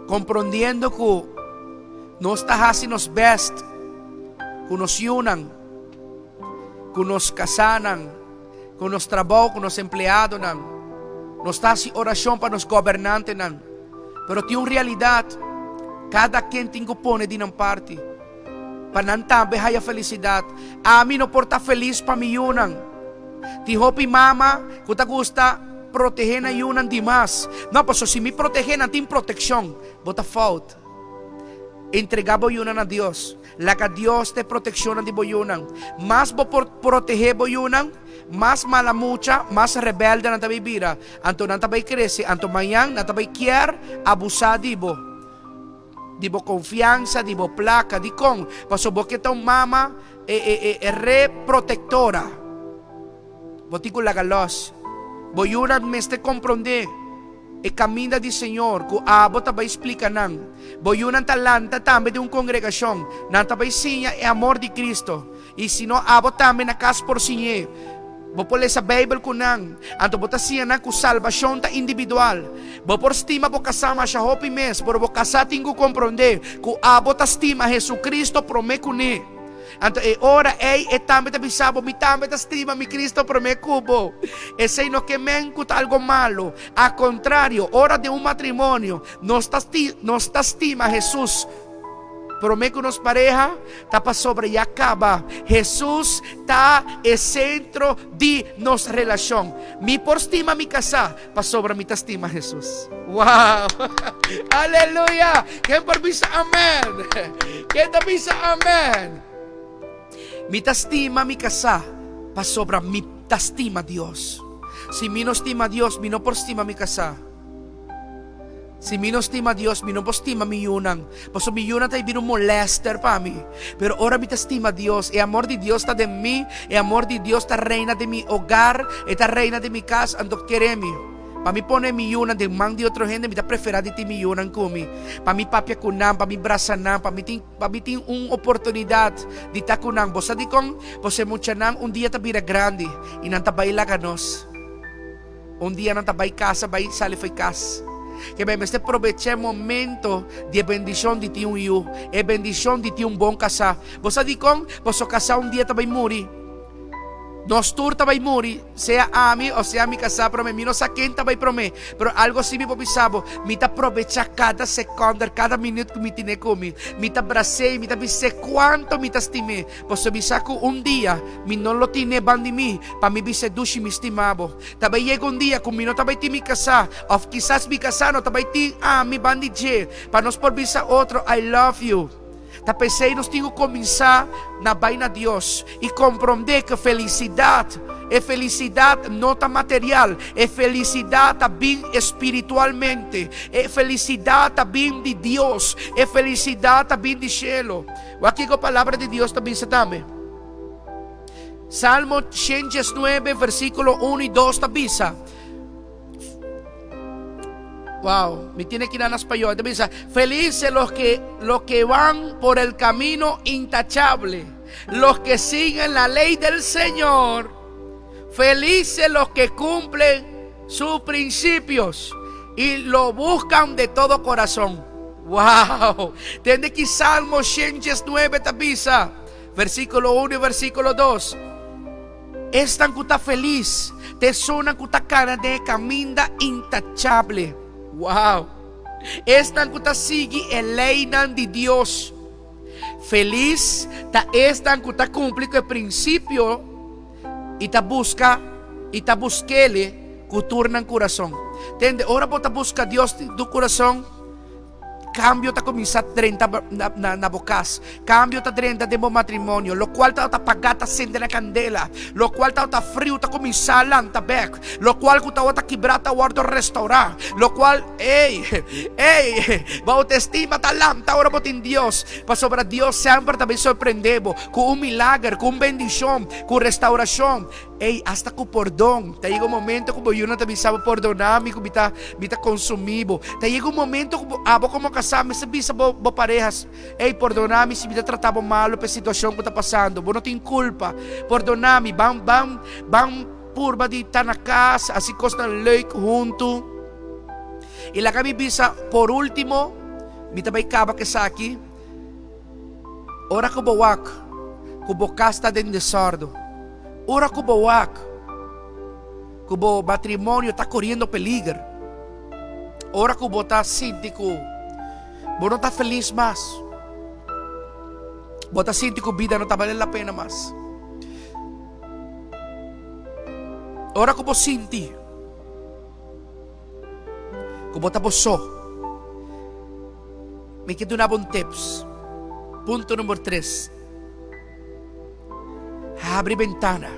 Comprondiendo cu nos ta haci nos best cu nos yunan, cu nos casanan, cu nos trabou, cu nos empleadonan. Nos ta haci oracion pa nos gobernantenan. Pero tin un realidad, cada ken tin cu pone di nan parti. Pa nan tambe haya felisidat. Ami no por ta felis pa mi yunan. Tin hopi mama ku ta gusta protehé nan yunan dimas. No, pasobra si mi protehé nan tin protekshon. Bo ta fout. Entregá bo yunan na Dios. Laga Dios ta e protekshonnan di bo yunan. Mas bo por protehé bo yunan, mas mala mucha, mas rebelde nan ta bai bira. Anto nan ta bai krese. Anto mañan nan ta bai kier abusá di bo. Di bo konfiansa, di bo plaka. Dikon? Pasobra bo ke ta un mama e e e e re protektora. Bo tin ku laga lòs. Bo yunan mester komprondé e kaminda di Señor ku abo ta bai splika nan. Bo yunan ta lanta tambe den un kongregashon. Nan ta bai siña e amor di Kristo. I si no, abo tambe na kas por siñ'é. Bo por lesa Beibel ku nan, anto bo ta siña nan ku salbashon ta individual. Bo por stima bo kasá masha hopi mes, pero bo kasá tin ku komprondé ku abo ta stima Hesukristo promé kuné. Anto e ora ei e tambe ta bisa bo, Mi tambe ta stima mi Kristo promé ku bo. Esei no ke men ku ta algo malu. Al kontrario, ora den un matrimonio nos ta nos ta stima Hesus, Promé ku nos pareha ta pasobra ya kaba. Hesus ta e sentro di nos relashon. Mi por stima mi kasá pasobra mi ta stima Hesus. Wow! Aleluya! Ken por bisa amèn? Ken ta bisa amèn? Mi ta stima mi kasá pasobra mi ta stima Dios. Si mi no stima Dios, mi no por stima mi kasá. Si mi no stima Dios, mi no por stima mi yunan, pasobra mi yunan ta bira un molèster pa mi. Pero ora mi ta stima Dios, e amor di Dios ta den mi, e amor di Dios ta reina den mi hogar, e ta reina den mi kas, anto kere mi. Pa mi pone mi yunan den man di otro hende, mi ta preferá di tin mi yunan ku mi, pa mi papia ku nan, pa mi brasa nan, pa mi tin, pa mi tin un oportunidat di ta ku nan. Bo sa dikon? Pasobra e muchanan un dia ta bira grandi i nan ta bai laga nos. Un dia nan ta bai casa, bai sali fo'i cas. Ke bay mester probecha e momento di e bendicion di tin un yu, e bendicion di tin un bon casá. Bo sa dicon? Paso casá un dia ta bai muri. Nos tur ta bai muri, sea ami o sea mi casá prome. Mi no sa ken ta bai prome, pero algo si mi por bisa bo, mi ta probecha cada seconder, cada minuut cu mi tine cu mi. Mi ta bras'é y mi ta bis'é cuanto mi ta stim'é. Pasobra mi sa ku un dia mi no lo tine ban di mi pa mi bisa e dushi mi stima bo. Ta bai yega un dia ku mi no ta bai tin mi kasá, òf kisas mi kasá no ta bai tin ami ban di dje pa nos por bisa otro I love you. Ta p'esei nos tin ku kuminsá na bai na Dios i komprondé ku felisidat, e felisidat no ta material, e felisidat ta bin espiritualmente, e felisidat ta bin di Dios, e felisidat ta bin di shelu. Wak kiko Palabra di Dios ta bisa tambe. Salmo 119 versíkulo 1 i 2 ta bisa. Wow, mi tiene que ir na español. Ta bisa, felices los que, los que van por el camino intachable, los que siguen la ley del Señor. Felices los que cumplen sus principios y lo buscan de todo corazón. Wow! Tende ki Salmo 119 ta bisa, versíkulo 1 i versíkulo 2. Esnan ku ta felis ta esunnan ku ta kana den e kaminda intachable. Wow! Esnan ku ta sigui e leinan di Dios. Felis ta esnan ku ta kumpli ku e prinsipio i ta buska i ta busk'Ele ku tur nan kurason. Tende, ora bo ta buska Dios di tu kurason, Kambio ta kuminsá drenta na na bo kas. Kambio ta drenta den bo matrimonio. Lokual tabata pagá ta sende na kandela. Lokual tabata friu ta kuminsá lanta bèk. Lokual ku tabata kibrá ta wòrdu restourá. Lokual, ey, ey, bo outestima ta lanta ora bo tin Dios. Pasobra Dios semper ta bin sorprendé bo ku un milager, ku un bendishon, ku restaurashon. Ey, asta ku pordon. Ta yega un momento ku bo yunan ta bisa bo, Pordoná mi ku mi ta, mi ta konsumí bo. Ta yega un momento ku bo, abo komo kasá mester bisa bo, bo pareha, Ey, pordoná mi si mi ta trata bo malu pa e situashon ku ta pasando. Bo no tin kulpa. Pordoná mi. Ban, ban, ban purba di ta na kas, hasi kosnan leuk huntu. I laga mi bisa por último, mi ta bai kaba ku esaki. Ora ku bo wak ku bo kas ta den desòrdu, ora ku bo wak ku bo matrimonio ta koriendo peliger, ora ku bo ta sinti ku bo no ta felis mas, bo ta sinti ku bida no ta bale la pena mas, ora ku bo sinti ku bo ta bo so. Mi ke duna bo un tips. Punto number tres. Habri bentana.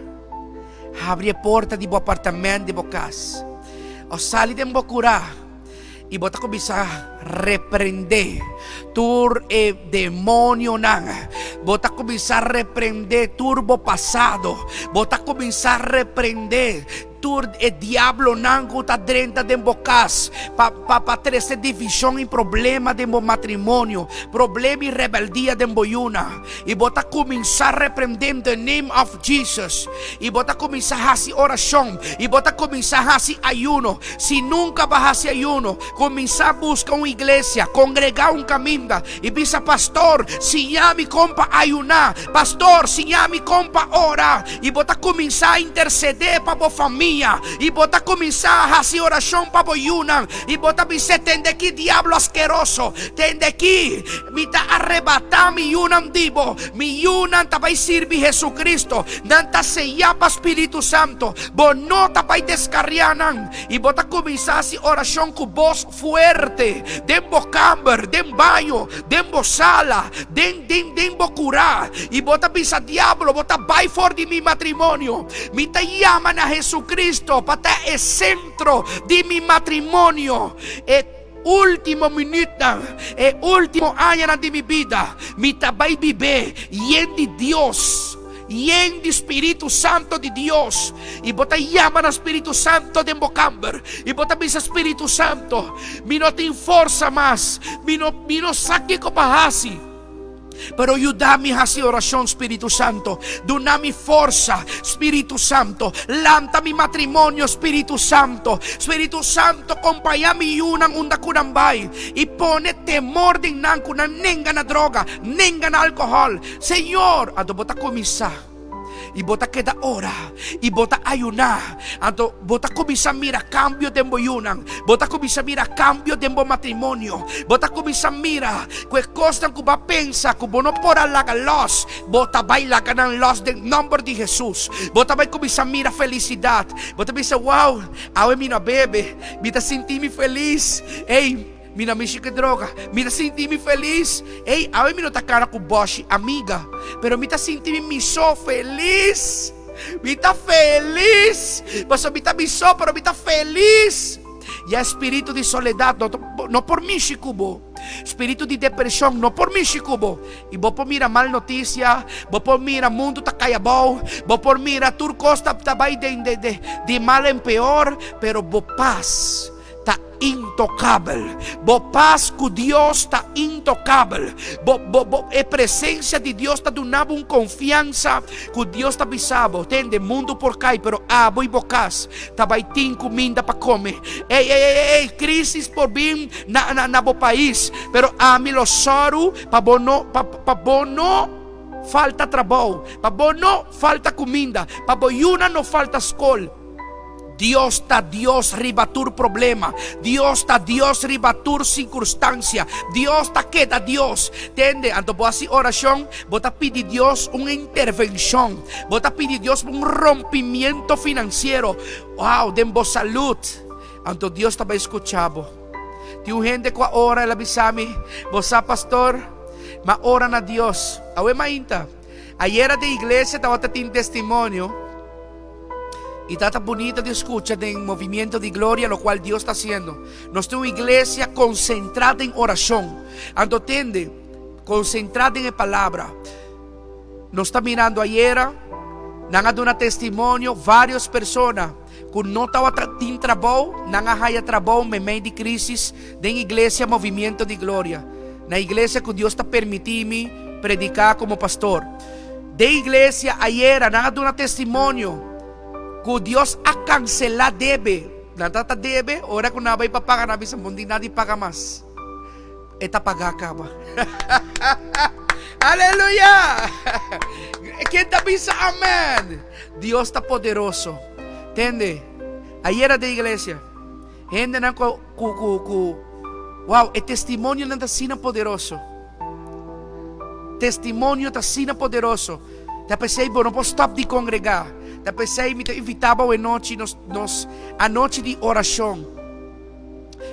Habri e porta di bo apartament, di bo kas. O sali den bo kurá i bo ta kuminsá reprendé tur e demonionan. Bo ta kuminsá reprendé tur bo pasado. Bo ta kuminsá reprendé Tur e diablonan ku ta drenta den bo kas pa pa pa trese divishon i problema den bo matrimonio, problema i rebeldia den bo yuna. I bo ta kuminsá reprendé in the name of Jesus. I bo ta kuminsá hasi orashon. I bo ta kuminsá hasi ayuno. Si nunka bo a hasi ayuno, kuminsá buska un iglesia, kongregá un kaminda i bisa, Pastor, siña mi kon pa ayuná. Pastor, siña mi kon pa ora. I bo ta kuminsá intersedé pa bo famia. I bo ta kuminsá hasi orashon pa bo yunan. I bo ta bis'é, Tende aki, diablo askeroso. Tende aki, mi ta arebatá mi yunan di bo. Mi yunan ta bai sirbi Hesukristu. Nan ta seyá pa Spiritu Santu. Bo no ta bai deskariá nan. I bo ta kuminsá hasi orashon ku bos fuerte den bo kamber, den baño, den bo sala, den, den, den bo kurá. I bo ta bisa diablo, bo ta bai for di mi matrimonio. Mi ta yama na Jesucristo pa ta e sentro di mi matrimonio. E ultimo minütnan, e ultimo añanan di mi bida, mi ta bai bib'é yen di Dios. Yen di Spiritu Santo di Dios. I bo ta yama na Spiritu Santo den bo kamber. I bo ta bisa Spiritu Santo, mi no tin forsa mas. Mi no, mi no sa kiko pa hasi. Pero yuda mi hasi orashon, Spiritu Santo. Duna mi forsa, Spiritu Santo. Lanta mi matrimonio, Spiritu Santo. Spiritu Santo, kompañá mi yunan unda ku nan bai. I pone temor den nan ku nan nenga na droga, nenga na alkohòl. Señor, anto bo ta kuminsá i bo ta keda ora i bo ta ayuná. Anto bo ta kuminsá mira kambio den bo yunan, bo ta kuminsá mira kambio den bo matrimonio, bo ta kuminsá mira ku e kosnan ku bo a pensa ku bo no por a laga lòs, bo ta bai laga nan lòs den nòmber di Hesus. Bo ta bai kuminsá mira felisidat. Bo ta bisa, Wow, awe mi no a bebe, mi ta sinti mi felis. Ey! Mi no mishi ku e droga. Mi ta sinti mi felis. Ey, awe mi no ta kana ku boshi amiga, pero mi ta sinti mi miso felis. Mi ta felis. Pasobra mi ta miso, pero mi ta felis. Ya spiritu di soledat no no por mishi ku bo. Spiritu di depreshon no por mishi ku bo. I bo por mira mal notisia, bo por mira mundu ta kai abou, bo por mira tur kos ta ta bai den de de di mal en peor, pero bo pas ta intokabel. Bo pas ku Dios ta intokabel. Bo, bo, bo, e presensia di Dios ta duna bo un konfiansa ku Dios ta bisa bo, tende, mundu por kai, pero abo i bo kas ta bai tin kuminda pa kome. Ey, ey, ey, ey, krisis por bin na, na, na bo pais, pero ami lo sòru pa bo no, pa, pa bo no falta trabou, pa bo no falta kuminda, pa bo yunan no falta skol. Dios ta Dios riba tur problema. Dios ta Dios riba tur sirkunstansia. Dios ta keda Dios. Tende, anto bo hasi orashon, bo ta pidi Dios un intervenshon. Bo ta pidi Dios un rompimiento finansiero. Wow, den bo salud. Anto Dios ta bai skucha bo. Tin un hende ku a ora, el a bisa mi, Bo sa, pastor, m'a ora na Dios. Awe mainta, ayera den iglesia tabata tin testimonio i tabata bunita di skucha den Movimiento di Gloria lokual Dios ta hasiendo. Nos tin un iglesia konsentrá den orashon. Anto tende, konsentrá den e palabra. Nos ta mirando ayera, nan a duna testimonio varios persona ku no tabata tin trabou, nan a haya trabou meimei di crisis den Iglesia Movimiento di Gloria, na iglesia ku Dios ta permiti mi prediká komo pastor. Den iglesia ayera nan a duna testimonio ku Dios a kanselá debe. Nan tabata debe, ora ku nan a bai pa paga nan a bisa, Bon di nada di paga mas. E ta pagá kaba. Aleluya! Ken ta bisa amen? Dios ta poderoso. Tende, ayera den iglesia, hendenan ku ku ku ku wow, e testimonionan ta asina poderoso. Testimonio ta asina poderoso. Ta p'esei bo no por stòp di kongregá. Ta p'esei mi ta invitá bo awe nochi nos nos anochi di orashon.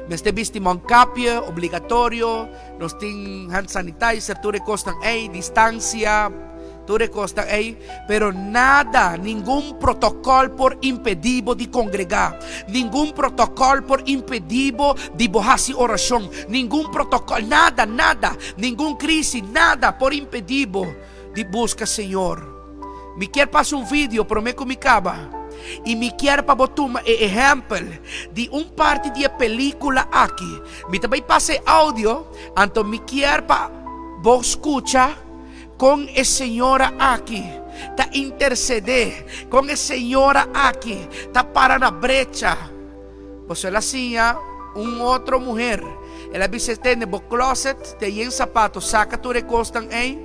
Mester bisti mondkapje, obligatorio, nos tin hand sanitizer, tur e kosnan ei, distansia, tur e kosnan ei, pero nada, ningun protokòl por impedí bo di kongregá, ningun protokòl por impedí bo di bo hasi orashon, ningun protokòl, nada, nada, ningun krisi, nada por impedí bo di buska Señor. Mi kier pasa un video prome ku mi kaba i mi kier pa bo tuma e ehèmpel di un parti di e pelikula aki. Mi ta bai pasa e audio, anto mi kier pa bo skucha kon e señora aki ta intersedé, kon e señora aki ta para na brecha. Pasobra el a siña un otro muher. El a bisa, Tende, bo closet ta yen sapato, saka tur e kosnan ei,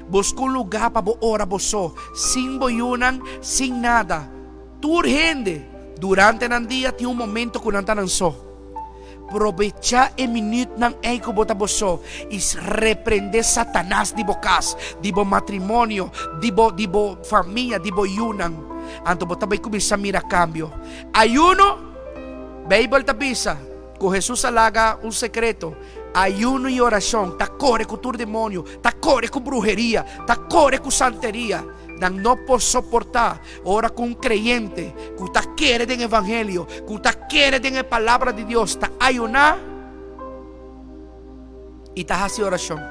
buska un lugá pa bo ora bo so, sin bo yunan, sin nada. Tur hende, durante nan dia tin un momento ku nan ta nan so. Probechá e minütnan ei ku bo ta bo so i reprendé Satanas di bo kas, di bo matrimonio, di bo di bo famia, di bo yunan. Anto bo ta bai kuminsá mira kambio. Ayuno, Beibel ta bisa ku Hesus a laga un sekreto, ayuno i orashon ta kore ku tur demonio, ta kore ku bruheria, ta kore ku santeria. Nan no por soportá ora ku un kreyente ku ta kere den evangelio, ku ta kere den e palabra di Dios ta ayuná i ta hasi orashon.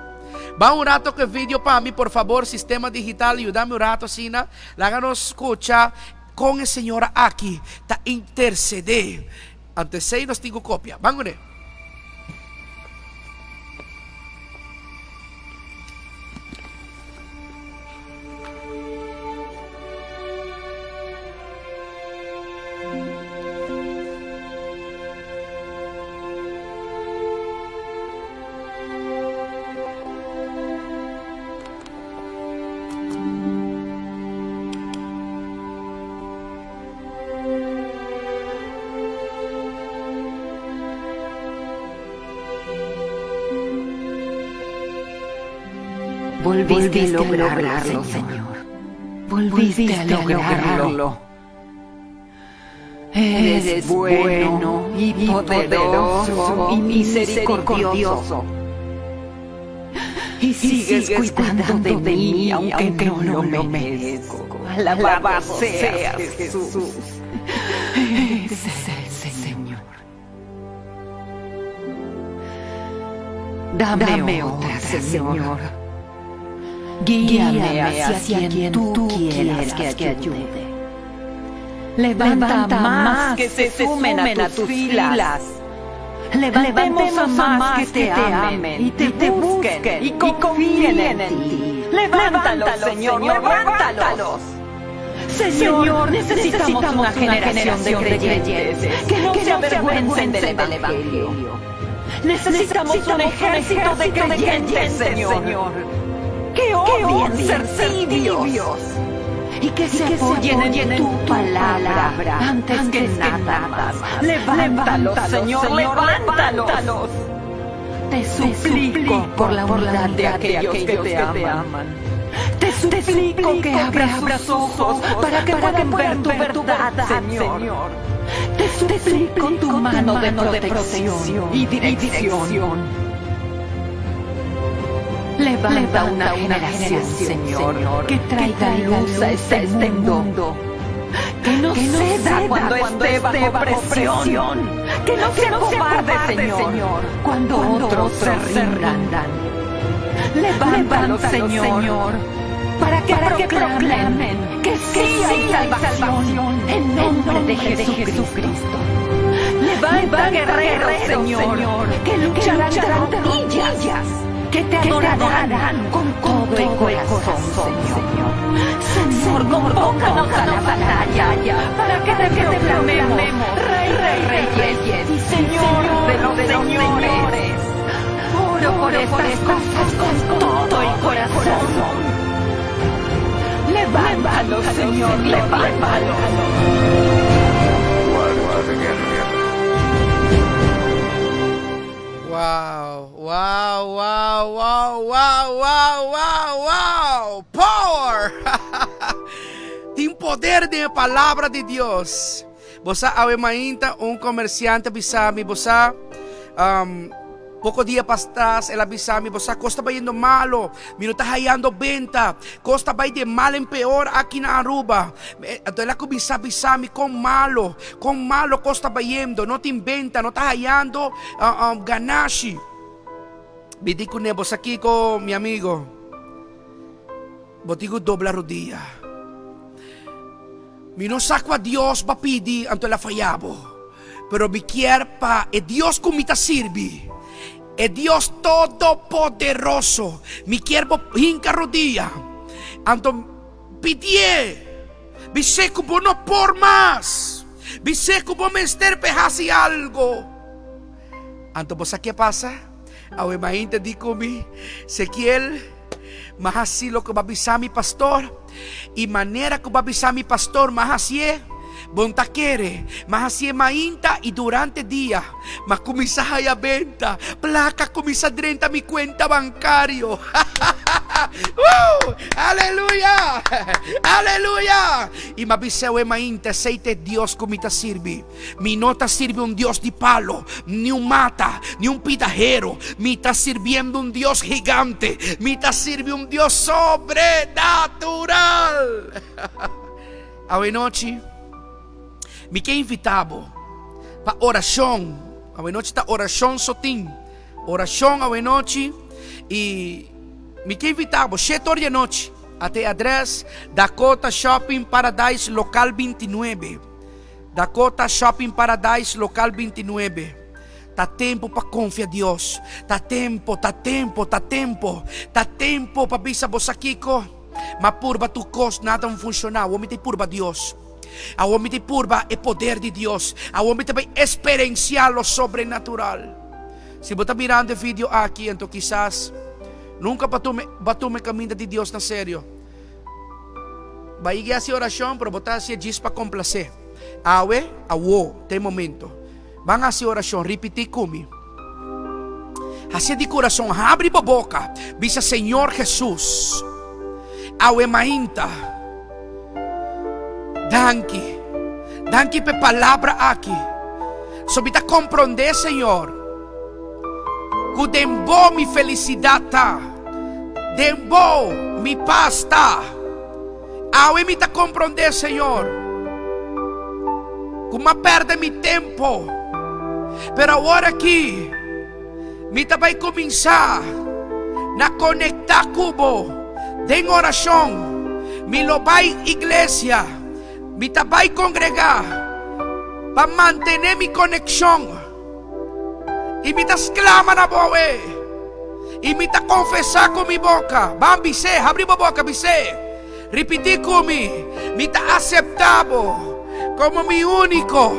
Ban un rato ku e video pa mi, por fabor, sistema digital, yuda mi un rato asina. Laga nos skucha. Kon e señora aki ta intercedé? Anto esei nos tin ku kopia. Ban kuné. Volviste a lograrlo, Señor. Volviste a lograrlo. Eres bueno y poderoso y misericordioso. Y sigues cuidando de mí aunque no lo merezco. Alabado seas, Jesús. Eres el Señor. Dame otra, Señor. Guíame hacia quien tú quieras que ayude. Levanta más que se sumen a tus filas. Levantemos a más que te amen y te busquen y confíen en ti. Levántalos, Señor, levántalos. Señor, necesitamos una generación de creyentes que no se avergüencen del Evangelio. Necesitamos un ejército de creyentes, Señor, que odien ser tibios y que se apoyen en tu palabra antes que nada más. Levántalos, Señor, levántalos. Te suplico por la unidad de aquellos que te aman. Te suplico que abras sus ojos para que puedan ver tu verdad, Señor. Te suplico tu mano de protección y dirección. Levanta una generación, Señor, que traiga luz a este mundo. Que no ceda cuando esté bajo presión. Que no se acobarde, Señor, cuando otros se rindan. Levántalo, Señor, para que proclamen que sí hay salvación en nombre de Jesucristo. Levanta guerreros, Señor, que lucharán de rodillas, que te adorarán con todo el corazón, Señor. Señor, convócanos a la batalla para que te proclamemos Rey de Reyes y Señor de los señores. Oro por estas cosas con todo el corazón. Levántalo, Señor, levántalo. Cuarto de guerra. Wow, wow, wow, wow, wow, wow, wow, wow. Power! Tin poder den palabra di Dios. Bo sa awe mainta un comerciante a bisa mi, bo sa poco dia patras el a bisa mi, bo sa cos ta bayendo malo, mi no ta hayando benta, cos ta bay de mal en peor aki na Aruba. Anto el a cuminsa bisa mi con malo, con malo cos ta bayendo, no tin benta, no ta hayando ganashi. Mi di cune, bo sa kico mi amigo, bo tin cu dobla rodia. Mi no sa cua Dios bo a pidi, anto el a faya bo. Pero mi kier pa e Dios cu mi ta sirbi, e Dios Todopoderoso, mi kier bo hinca rodia, anto pidié, bis'é cu bo no por mas, bis'é cu bo mester p'e haci algo. Anto bo sa ke pasa? Awe mainta di cu mi, Sekiel, M'a haci loke bo a bisa mi, pastor. I manera ku bo a bisa mi, pastor, m'a hasié. Bo no ta kere. M'a hasié mainta i durante dia. M'a kuminsá haya benta. Plaka kuminsá drenta mi kuenta bankario. Woo! Aleluya! Aleluya! I m'a bisa awe mainta, esei ta e Dios ku mi ta sirbi. Mi no ta sirbi un Dios di palo, ni un mata, ni un pidahero. Mi ta sirbiendo un Dios gigante. Mi ta sirbi un Dios sobrenatural. Awe nochi, mi ke invita bo pa orashon. Awe nochi ta orashon so tin. Orashon awe nochi. I mi ke invita bo shete or di anochi. Ata e adres, Dakota Shopping Paradise Local 29. Dakota Shopping Paradise Local 29. Ta tempo pa confia Dios. Ta tempo, ta tempo, ta tempo. Ta tempo pa bisa bo sa kico? Ma purba tur cos, nada no funciona. Awor mi ta purba Dios. Awor mi ta purba e poder di Dios. Awor mi ta bay experiencia lo sobrenatural. Si bo ta mirando e video aki, anto kisas nunca bo a tuma e caminda di Dios na serio. Bai hasi orashon, pero bo ta hasié djis pa komplasé. Awe, awo, ta e momento. Ban hasi orashon, ripití ku mi. Hasié di kurason, habri bo boka, bisa Señor Hesus, awe mainta, danki, danki pa e palabra aki. So mi ta komprondé, Señor, ku den bo mi felisidat ta. Den bo mi pas ta. Awe mi ta komprondé, Señor, ku m'a pèrdè mi tempu. Pero awor aki mi ta bai kuminsá na konektá ku bo den orashon. Mi lo bai iglesia, mi ta bai kongregá pa mantené mi konekshon. I mi ta sklama na bo awe. I mi ta konfesá ku mi boka. Ban bis'é, habri bo boka, bis'é. Ripití ku mi, Mi ta aseptá bo komo mi úniko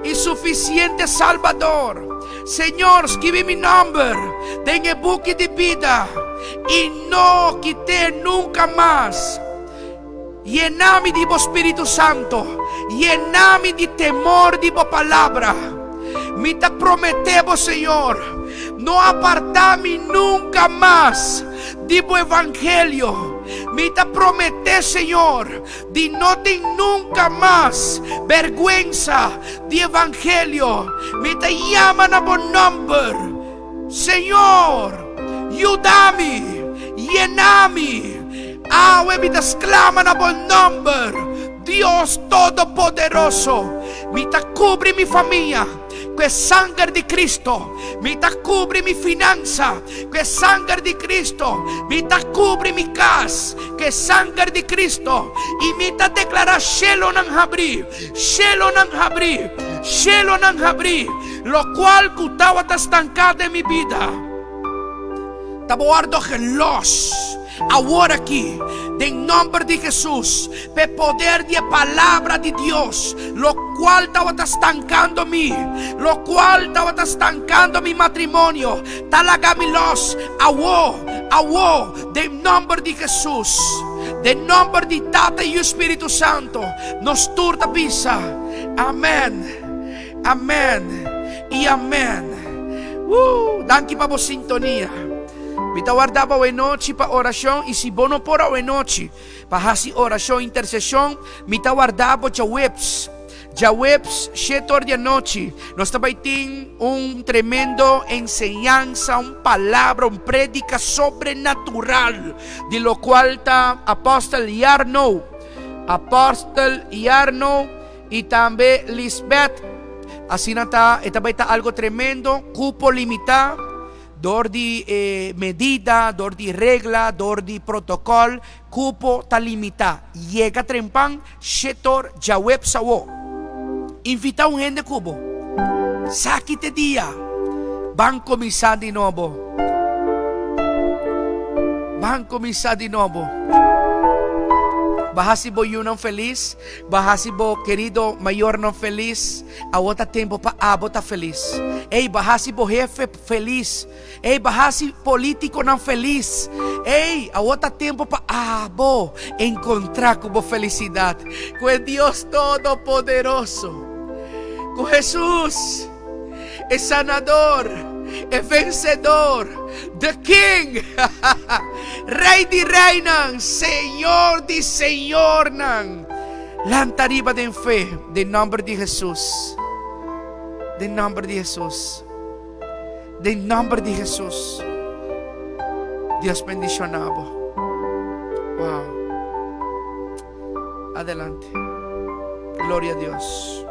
i sufisiente Salbador. Señor, skibi mi nòmber den e buki di bida i no kit'é nunka mas. Yena mi di bo Spiritu Santo, yena mi di temor di bo palabra. Mi ta prometé bo, Señor, no apartá mi nunka mas di bo evangelio. Mi ta prometé, Señor, di no tin nunka mas bèrgwensa di evangelio. Mi ta yama na bo nòmber. Señor, yuda mi, yena mi. Awe mi ta sklama na bo nòmber, Dios Todopoderoso. Mi ta kubri mi famia ku e sanger di Cristo. Mi ta kubri mi finansa ku e sanger di Cristo. Mi ta kubri mi kas ku e sanger di Cristo. I mi ta deklará shelonan habrí, shelonan habrí, shelonan habrí, lokual ku tabata stanká den mi bida ta wòrdu gelòs awor aki den nòmber di Hesus, p'e poder di e Palabra di Dios, lokual tabata stankando mi, lokual tabata stankando mi matrimonio, ta laga mi lòs awo, awo, den nòmber di Hesus. Den nòmber di Tata, Yu i Spiritu Santu, nos tur ta bisa, Amèn, amèn i amèn. Woo! Danki pa bo sintonia. Mi ta warda bo awenochi pa orashon i si bo no por awenochi pa hasi orashon interseshon, mi ta warda bo djaweps. Djaweps shete or di anochi nos ta bai tin un tremendo enseñansa, un palabra, un predika sobrenatural di lokual ta Apòstel Yarno, Apòstel Yarno i tambe Lisbeth. Asina ta, e ta bai ta algo tremendo, kupo limitá. Dor di e medida, dor di regla, dor di protokòl, kupo ta limitá. Yega trempan, shetor djaweps awo. Invitá un hende ku bo. Sa ki t'e dia. Ban kuminsá di nobo. Ban kuminsá di nobo. Bo a hasi bo yunan felis, bo a hasi bo kerido mayornan felis. Awor ta tempu pa abo ta felis. Ey, bo hasi bo hefe felis. Ey, bo hasi politiconan felis. Ey, awor ta tempu pa abo encontra cu bo felicidad cu e Dios Todopoderoso, cu Jesus, e Sanador, e Vencedor, the King, Rey di reynan, Señor di señornan. Lanta riba den fe, den nomber di Jesus. Den nomber di Jesus. Den nomber di Jesus. Dios bendiciona bo. Wow. Adelante. Gloria a Dios.